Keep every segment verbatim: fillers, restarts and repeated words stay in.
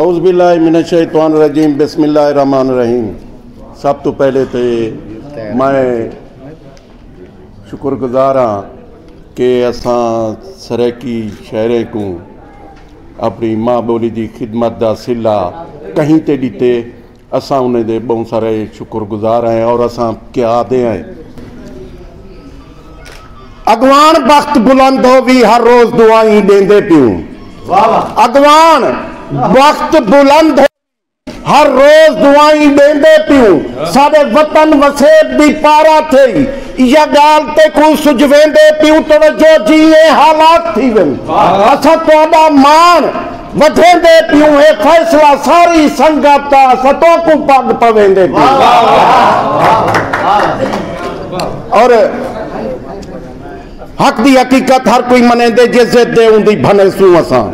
اعوذ باللہ من الشیطان الرجیم، بسم اللہ الرحمن الرحیم۔ سب توں پہلے تے میں شکر گزار ہاں کہ اساں سرائیکی شاعریں کوں اپݨی ماں ٻولی دی خدمت دا صلہ کہیں تے ݙتے۔ اساں انہیں دے ٻہوں سارے شکر گزار ہیں اور اساں کیا آہدے ہیں۔ اڳواݨ بخت بلند ہووی، ہر روز دعائیں ݙیندے پیوں۔ اڳواݨ بخت بلند ہو، ہر روز دعائیں ݙیندے پیوں۔ ساݙے وطن وسیب دی پارا تھئی، ایہا ڳالھ تیکوں سجھویندے پیوں۔ توجہ جی اے حالات تھی ون، اساں تہاݙا ماݨ ودھیندے پیوں۔ اے فیصلہ ساری سنگت دا، اساں تہاکوں پڳ پویندے پیوں۔ اور حق دی حقیقت ہر کوئی منیندے، جے ضد دے اوندی بھنیسوں اساں۔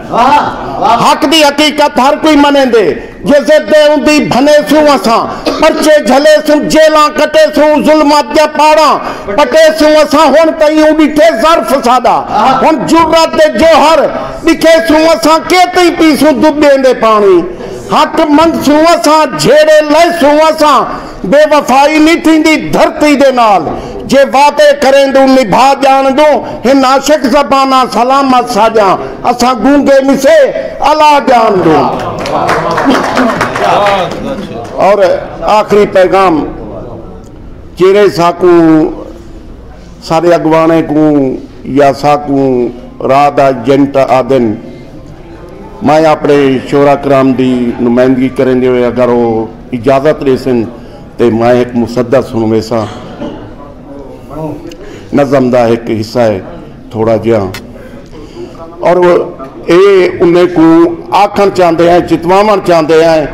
حق دی حقیقت ہر کوئی منیندے، جے ضد دے اوندی بھنیسوں اساں۔ پرچے جھلیسوں، جیلاں کٹیسوں، ظلمات دیاں پاڑاں پٹیسوں اساں۔ ہݨ تئیں اوں ݙٹھے ظرف ساݙا، ہݨ جرات دے جوہر ݙکھیسوں اساں۔ کیتئیں پیسوں دٻیندے پاݨی، حق منگسوں اساں، جھیڑے لیسوں اساں۔ بے وفائی نی تھیندی دھرتی دے نال، جے وعدے کریندوں نبھا ڄاݨدوں۔ ہن عاشق زباناں سلامت ساݙیاں، اساں گونگے نسے الا ڄاݨدوں۔ اور آخری پیغام، جیڑھے ساکوں سارے اڳواݨیں کوں یا ساکوں راہ دا ایجنٹ آہدن، میں اپݨے شعراء کرام دی نمائندگی کریندے ہوئے اگر او اجازت ݙیسن تے میں ہک مصدع سݨویساں۔ نظم دا ہک حصہ ہے تھوڑا جیہا۔ اور اے انہیں کوں آکھݨ چاہندے ہیں، چتواوݨ چاہندے ہیں۔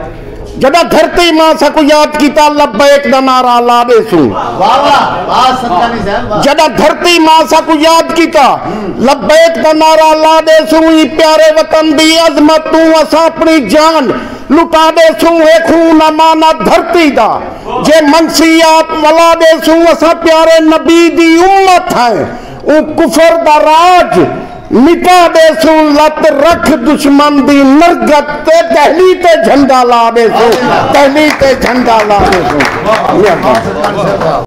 جݙاں دھرتی ماں ساکوں یاد کیتا، لبیک دا نعرہ لا ݙیسوں۔ واہ واہ، واہ، صدقہ نہیں صاحب، واہ۔ جݙاں دھرتی ماں ساکوں یاد کیتا، لبیک دا نعرہ لا ݙیسوں۔ ایں پیارے وطن دی عظمت توں اساں اپݨی جان لٹا ݙیسوں۔ اے خون امانت دھرتی دا، جے منگسی آپ ولا ݙیسوں۔ اساں پیارے نبی دی امت ہیں، اوں کفر دا راج مٹا ݙیسوں۔ لت رکھ دشمن دی نرگت تے، دہلی تے جھنڈا لا ݙیسوں، دہلی تے جھنڈا لا ݙیسوں۔ مہربانی۔